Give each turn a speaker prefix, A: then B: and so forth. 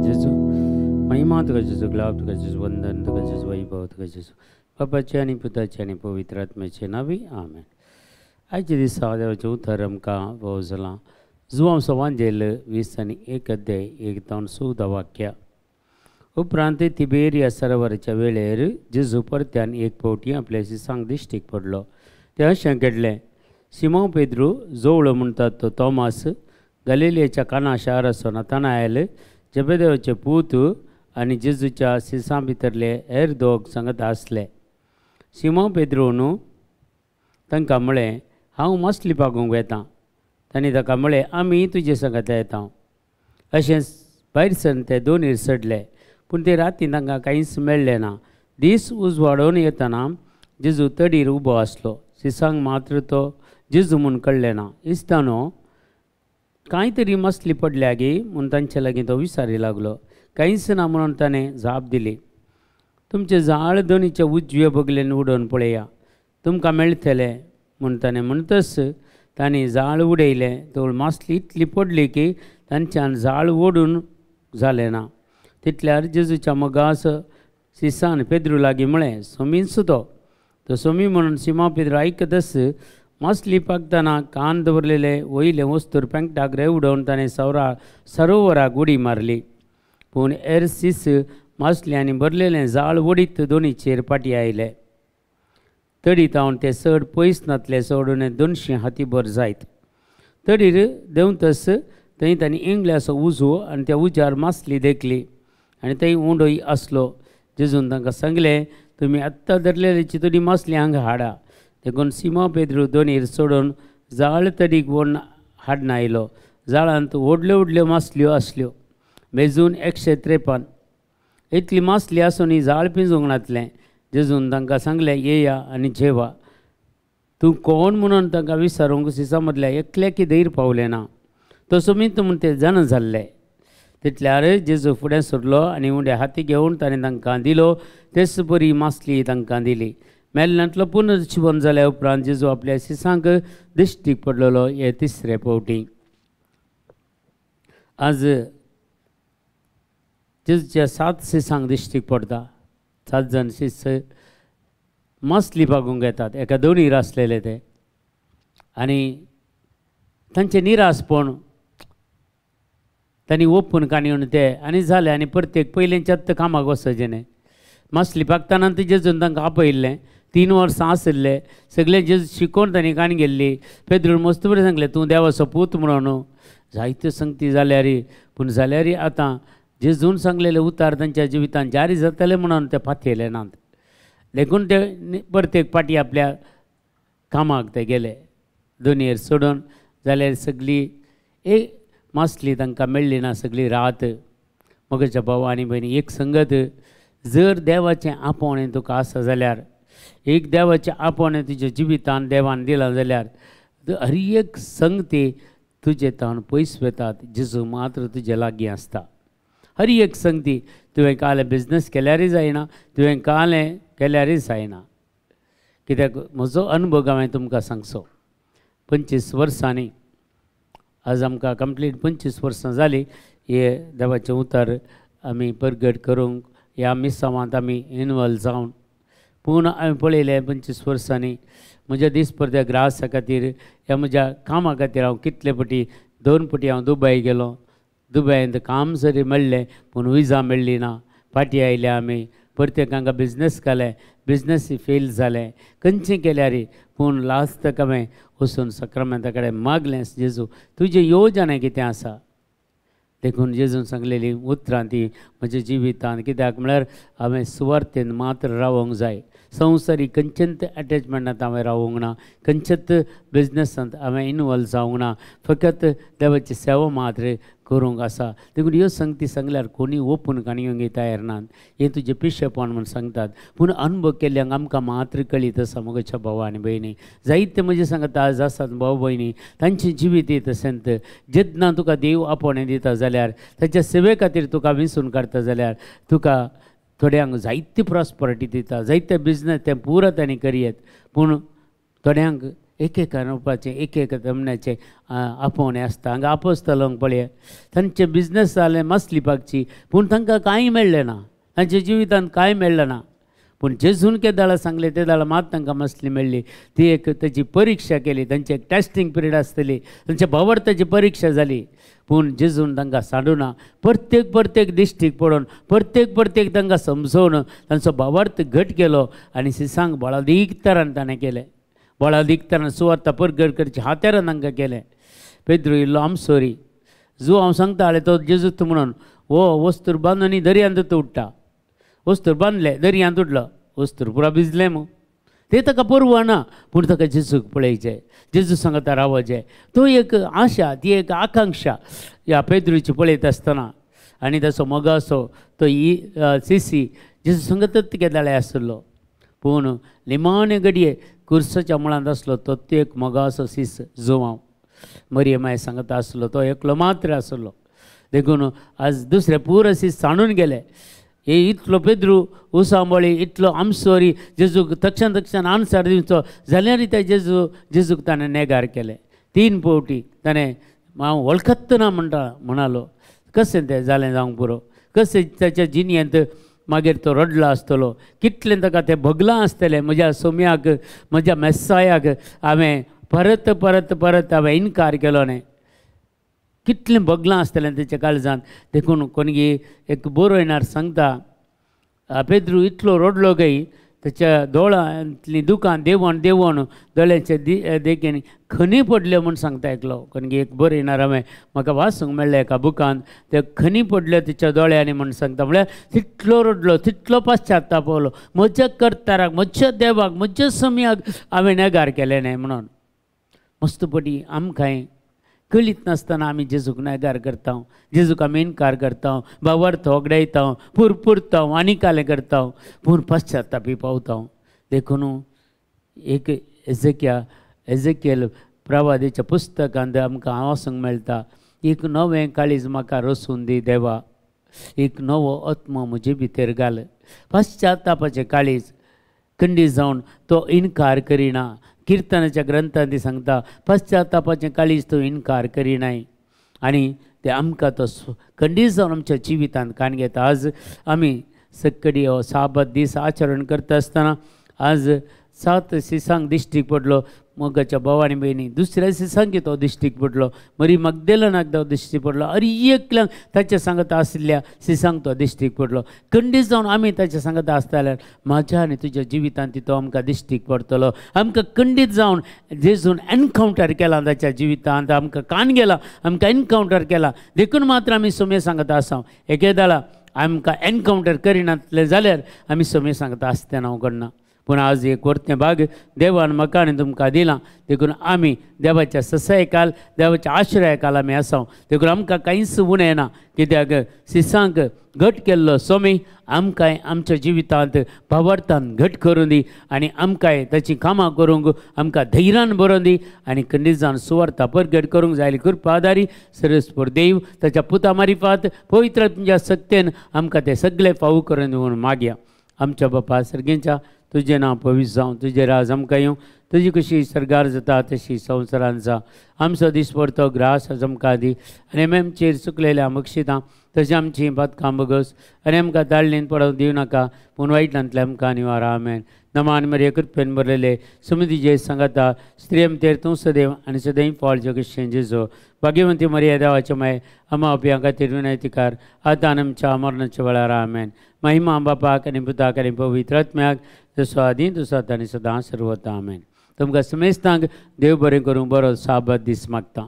A: जेजू, महिमा तुका जेजू, ग्लाब तुका जेजू, वंदन तुका जेजू, वैभव तुका जेजू, बापाचे आनी पुताचे आनी पवित्र आत्म्याचे नांवी आमेन. आयच्या दिसा देवाचें उतर आमकां फावो जालां जुवांव सवांजेल 20 आनी 1 अध्याय 1 तावन 14 वाक्या. उपरांत तिबेरिया सरोवराच्या वेळेर जेजू परत्यान एक फावटी आपल्या शिसांक दिश्टीक पडलो. तें अशें घडलें, सिमांव पेद्रू जोवळो म्हणटात तो तोमास, गलिलियाच्या काना शाराचो नथानाएल, जेबेदेवाचे पूत आनी जेजूच्या शिसां भितरले हेर दोग सांगत आसले. सिमांव पेद्रून तांकां म्हळें, हांव मासली पागूंक वेतां. तांणी ताका म्हळें, आमी तुजे सांगता येता. अशें भायर सरून ते दोनीर चडले, पूण ते राती तांकां कांयच मेळ्ळें ना. दीस उजवाडोवन येतना जेजू तडीर उबो आसलो. शिसांक मात्र तो जेजू म्हूण कळ्ळें ना. इस्तानो कांय तरी मासली पडल्या गी म्हूण तांचे लागीं तो विचारी लागलो. कांयच ना म्हणून ताणें जाप दिली. तुमचें जाळ दोनीच्या उजव्या बगलेन उडोवन पळया, तुमकां मेळटलें म्हूण ताणें म्हणटच तांणी जाळ उडयलें. तवळ मासली इतली पडली की तांच्यान जाळ ओडून जालें ना. तितल्यार जेजूच्या मोगास शिसान पेद्रू लागीं म्हळें, सोमीच तो. तो सोमी म्हणून सिमांव पेद्रू आयकतच मासली पागतना कान दवरलेले वयले वस्तूर पेंकटाक रेंव उडोवन ताणें सरोवराक उडी मारली. पूण हेर शीस मासल्यांनी भरलेलें जाळ ओडीत दोनीचेर फाटीं आयले. तडी तावन ते चड पयस नातले, सोडून 200 हातीभर जायत. तडीर देंवतच थंय तांणी इंगल्याचो उजो आनी त्या उज्यार मासली देखली आनी थंय उंडोय आसलो. जेजून तांकां सांगलें, तुमी आत्तां धरलेली चितोडी मासली हांगा हाडा. देखून सिमांव पेद्रू दोनीर सोडून जाळ तडीक ओडून हाडून आयलो. जाळांत व्हडल्यो व्हडल्यो मासल्यो आसल्यो, मेजून 153. इतली मासली आसून ही जाळ पिंजूंक नातलें. जेजून तांकां सांगलें, येया आनी जेवा. तूं कोण म्हणून तांकां विचारूंक शिसां मदल्या एकल्याकी धैर्य पावलें ना. तो सोमीत म्हूण ते जाणा जाल्ले. तितल्यार जेजू फुडें सरलो आनी उंडे हाती घेवन ताणें तांकां दिलो. तेच बरी मासली तांकां दिली. मेल्ल्यांतलो पुनर्जिवन जाल्या उपरांत जेजू आपल्या शिसांक दिश्टीक पडलेलो हे तिसरे फावटी. आज जेजूच्या 7 शिसांक दिश्टीक पडटा. 7 जाण शिस मासली पागूंक येतात, एका दोनीर आसलेले ते, आनी तांचें निरासपण तांणी ओपून काणी ते आनी जालें. आनी प्रत्येक पयलींच्याच कामाक वचचें न्हय. मासली पागतना ते जेजून तांकां आपयल्लें. 3 वर्सां आशिल्ले सगळें जेजू शिकोवन तांणी काणी गेल्ली. पेद्रून मस्त बरें सांगलें, तूं देवाचो पूत म्हणून. जायत्यो संगती जाल्यार, पूण जाल्यार आतां जेजून सांगलेले उतार तांच्या जिवितान जारी जातले म्हणून ते पातयले नात. देखून ते प्रत्येक पाटी आपल्या कामाक ते गेले. दोनीर सोडून जाल्यार सगळी एक मासली तांकां मेळ्ळी ना सगळी रात. मगच्या भाव आनी भयणी, एक संगत जर देवाचें आपोवणें तुका आसा जाल्यार, एक देवाचें आपोवणें तुज्या जिवितान देवान दिलां जाल्यार, हर एक संगती तुजे तावन पयस वतात. जेजू मात्र तुजे लागीं आसता. हर एक संगती तुवें कालें बिजनस केल्यारय जायना, तुवें कालें केल्यारय जायना. कित्याक म्हजो अनुभव हांवें तुमकां सांगचो. 25 वर्सांनी आज आमकां कंप्लीट 25 वर्सां जालीं हे देवाचें उतर आमी परगट करूंक ह्या मिसांवांत आमी इनवॉल्व जावन. पूण हांवें पळयलें 25 वर्सांनी म्हज्या दिसपडत्या ग्रासा खातीर, ह्या म्हज्या कामा खातीर हांव कितले पटी, 2 पटी हांव दुबय गेलो. दुबयांत काम जरी मेळ्ळें पूण विजा मेळ्ळी ना. फाटीं आयले आमी, प्रत्येक हांगा बिजनस केलें, बिजनस फेल जालें. खंयचें केल्यार पूण लास्टाक हांवें वचून सक्रामेंता कडेन मागलें, जेजू तुजें योजना कितें आसा. देखून जेजून सांगलेली उतरां ती म्हज्या जिवितान, कित्याक म्हळ्यार हांवें सुवार्थेन मात्र रावोंक जाय. संवसारीक खंयचेंच एटेचमेंटांत हांवें रावोंक ना, खंयच्याच बिजनसांत हांवें इनवॉल्व जावंक ना, फकत देवाची सेवा मात्र करूंक आसा. देखून ह्यो संगती सांगल्यार कोणीय ओपन काणयो तयार नात. हें तुजें पिशेपण म्हूण सांगतात, पूण अनुभव केल्ल्यांक आमकां मात्र कळीत आसा. म्हज्या भाव आनी भयणी जायते म्हजे सांगता आज आसात भाव भयणी, तांचें जिवीत तशेंच जेन्ना तुका देव आपोवणें दिता जाल्यार, ताच्या सेवे खातीर तुका विंचून काडटा जाल्यार, तुका थोड्यांक जायती प्रॉस्परिटी दिता, जायते बिजनस तें पुरो तांणी करयेत, पूण थोड्यांक एक एक रोवपाचें एक एक जमण्याचें आपोवणें आसता. हांगा आपोस्तलोंक पळय तांचें बिजनस जालें मासली पागची, पूण तांकां कांय मेळ्ळें ना, तांच्या जिवितांत कांय मेळ्ळें ना. पूण जेजून केदाळा सांगलें ते दाळा मात तांकां मासली मेळ्ळी. ती एक ताची परिक्षा केली, तांची एक टेस्टींग पिरियड आसतली, तांच्या भावार्थाची परिक्षा जाली. पूण जेजून तांकां सांडूना, प्रत्येक प्रत्येक दिश्टीक पडोवन प्रत्येक प्रत्येक तांकां समजोवन तांचो भावार्थ घट केलो आनी सिसांक बळादीक तरान ताणें केलें. बळादीक तरान सुवार्ता परगट करची हात्यारान तांकां केलें. पेद्रू इल्लो आमसोरी जो हांव सांगताले तो जेजूत म्हणून हो वस्तूर बांदून आनी दर्यांत उडटा. वस्तूर बांदलें दर्यांत उडलो, वस्तूर पुरा भिजलें मू ते ताका परवा ना, पूण ताका जेजूक पळयचें, जेजू सांगता रावचें. तो एक आशा, ती एक आकांक्षा ह्या पेद्रूची पळयत आसतना आनी ताचो मोगासो तो सिसी जेजू सांगतच केदाळे आसलो. पूण निमाणे घडये कुर्साच्या मुळांत आसलो तो एक मोगासो सीस जुवांव मरियम माय सांगता आसलो, तो एकलो मात्र आसलो. देखून आज दुसरे पुरो सीस सांडून गेले. हे इतलो पेद्रू उसांबळी इतलो आमसोरी जेजूक तक्षण तक्षण आन्सर दिवचो जाल्यार त्या जेजूक ताणें नेगार केलें. 3 फावटी ताणें हांव वळखत ना म्हणटा म्हणालो. कशें तें जालें जावंक पुरो, कशें ताच्या जिणेंत मागीर तो रडलो आसतलो, कितलें ताका तें भोगलां आसतलें. म्हज्या सोम्याक म्हज्या मेस्सायाक हांवें परत परत परत हांवें इनकार केलो न्ही, कितलें भोगलां आसतलें तेच्या काळजांत. देखून कोणगी एक बरोयणार सांगता, पेद्रू इतलो रडलो काय ताच्या दोळ्यांतलीं दुकां देंवोन देंवोन दोळ्यांचे देखीन खणी पडल्यो म्हूण सांगता एकलो कोणगी एक बरयणार. हांवें म्हाका वाचूंक मेळ्ळें एका बुकान, ते खणी पडल्यो तिच्या दोळ्यांनी म्हूण सांगता. म्हळ्यार तितलो रडलो, तितलो पश्चातापवलो, म्हज्या करताराक म्हज्या देवाक म्हज्या सम्याक हांवें नेगार केलें न्हय म्हणून. मस्तपटी आमकांय कळीत नासतना आमी जेजूक नेगार करता, जेजूक आमी इनकार करता, भावार्थ होगडायता, पुरपुरता आनी कालें करता, पूण पश्चातापी पावता. देखून एक एजेकियल प्रवादीच्या पुस्तकांत आमकां वाचूंक मेळटा, एक नवें काळीज म्हाका रसून दी देवा, एक नवो आत्मो म्हजे भितर घाल. पश्चातापाचें काळीज खंडीत जावन तो इनकार करिना. किर्तनाच्या ग्रंथांत ती सांगता पश्चातापाचें काळीज तो इनकार करिनाय आनी ते आमकां तो खंडीत जावन आमच्या जिवितांत कान घेता. आज आमी सक्कडी हो साबत दीस आचरण करता आसतना आज 7 सिसांक दिश्टीक पडलो मोगाच्या भाव आनी भयणी, दुसऱ्या सिसांक तो दिश्टीक पडलो, मरी मगदेलनाक तो दिश्टी पडलो, अरे एकल्यांक ताच्या सांगता आशिल्ल्या सिसांक तो दिश्टीक पडलो. खंडीत जावन आमी ताच्या सांगता आसता म्हाज्या आनी तुज्या जिवितांत तो आमकां दिश्टीक पडटलो. आमकां खंडीत जावन जेजून एनकावंटर केला ताच्या जिवितांत, आमकां कान गेला, आमकां एनकावंटर केला. देखून मात्र आमी सोमे सांगता आसा. एकेदाळा आमकां एनकावंटर करिनातले जाल्यार आमी सोमे सांगता आसतना हांव करना. पूण आज एक वर्तें भाग देवान म्हाका आनी तुमकां दिलां, देखून आमी देवाच्या ससायकाल देवाच्या आश्रयाकाल आमी आसा. देखून आमकां कांयच उणें ना, कित्याक सिसांक घट केल्लो सोमी आमकांय आमच्या जिवितांत भावार्थान घट करूं दी आनी आमकांय ताचीं कामां करूंक आमकां धैर्यान बरोवन दी आनी खंडीत जावन सुवार्था परगट करूंक जाय कृपा आदारी सरस्पर देव ताच्या पुता मारिफात पवित्र तुमच्या सक्तेन आमकां ते सगळे फावू करून दिवन मागया. आमच्या बापा सर्गेंच्या तुजें नांव पवित्र जावं, तुजें राज आमकां येवं, तुजी कशी सर्गार जाता तशी संवसारान जावं. आमचो दिसपडतो ग्रास आमकां दी आनी आमचेर चुकलेल्या मक्षितां तशें आमचीं पातकां बगस आनी आमकां दाळणेन पडोवंक दिवं नाका, पूण वायटांतलें आमकां निवार. आमेन. नमान मरिया कृपेन भरलेले समितीचे सांगाता स्त्रियम तेर तूं सदैव आनी सदैव फळ जगशें जेजो. भाग्यवंती मरिया देवाचे माय अम्मा आपल्या खातीर विनयतीकार आतां आनी आमच्या मरणाच्या वेळार. आमेन. महिमा बापाक आनी पुताक आनी पवित्र आत्म्याक जसो आदी तसो आतां आनी सदां सर्वता. आमेन. तुमकां समेस्तांक देव बरें करूं, बरो साबात दीस मागता.